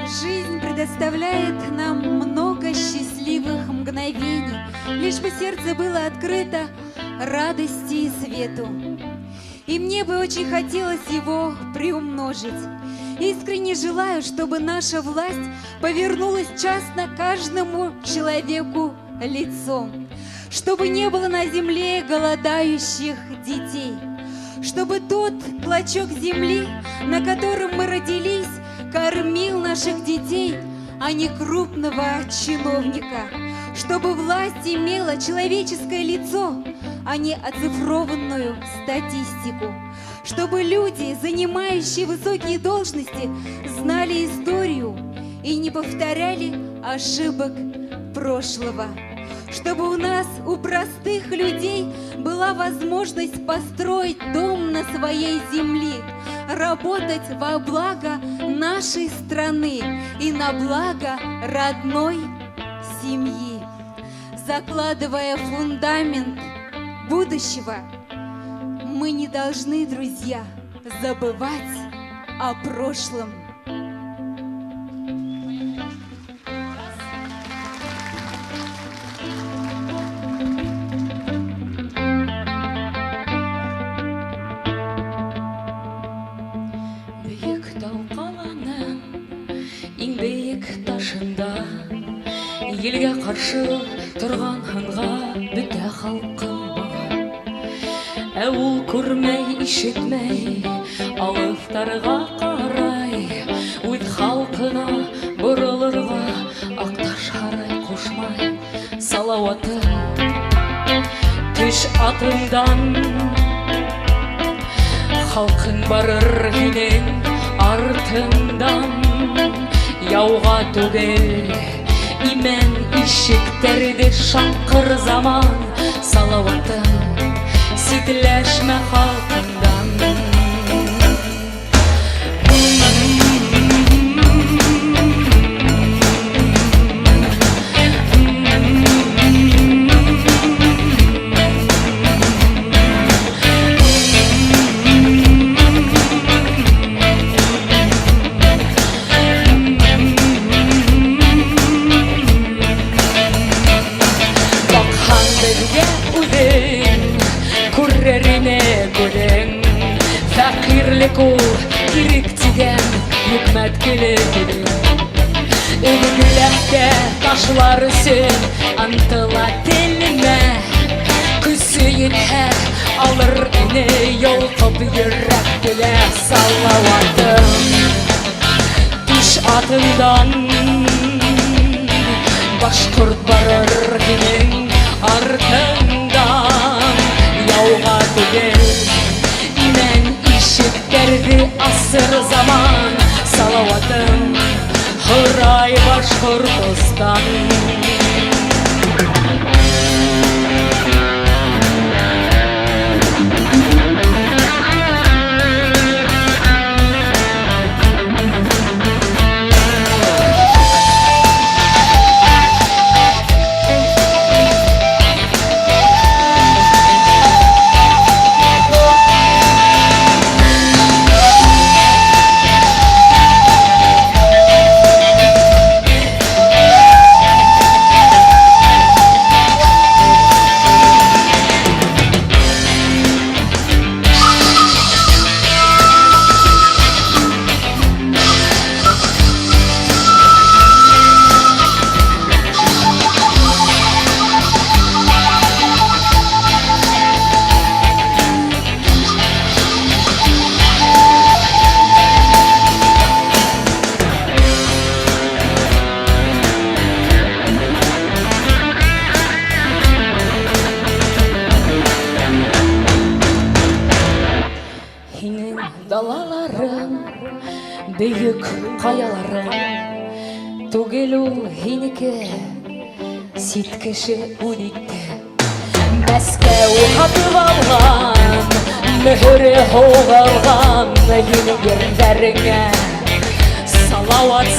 Жизнь предоставляет нам много счастливых мгновений, лишь бы сердце было открыто радости и свету. И мне бы очень хотелось его приумножить. Искренне желаю, чтобы наша власть повернулась частно каждому человеку лицом, чтобы не было на земле голодающих детей, чтобы тот клочок земли, на котором мы родились, кормил наших детей, а не крупного чиновника, чтобы власть имела человеческое лицо, а не оцифрованную статистику, чтобы люди, занимающие высокие должности, знали историю и не повторяли ошибок прошлого, чтобы у нас, у простых людей, была возможность построить дом на своей земле, работать во благо нашей страны и на благо родной семьи. Закладывая фундамент будущего, мы не должны, друзья, забывать о прошлом. Бөйөк тау ҡаланың иң бейек ташында Елгә ҡаршы торған һынға бөтә халҡым баға. Ә ул күрмәй, ишетмәй, алыҫтарға ҡарай, үҙ халҡына боролорға Аҡташ һарай ҡушмай. Салауатым, төш атыңдан, халҡың барыр һинең артыңдан. Яуға түгел, имән ишектәрҙе шаҡыр заман. Салауатым, ситләшмә халҡыңдан. Баҡһаң беҙгә үҙең, күрер ине күҙең. Фәҡирлек ул ирек тигән йөкмәткеле телең. Өҙгөләктә ташлар өсөн ынтыла теленә. Көсө етһә, алыр ине йолҡоп йөрәк телә. Салауатым, төш атыңдан, башҡорт барыр һинең артыңдан. Яуға түгел, имән ишектәрҙе асыр заман. Салауатым, һорай Башҡортостан. Һинең далаларың, бөйөк ҡаяларың, түгел ул һинеке, сит кеше үҙ итте. Мәскәү һатып алған, мөһөрө һуғылған һинең ерҙәреңә Салауат.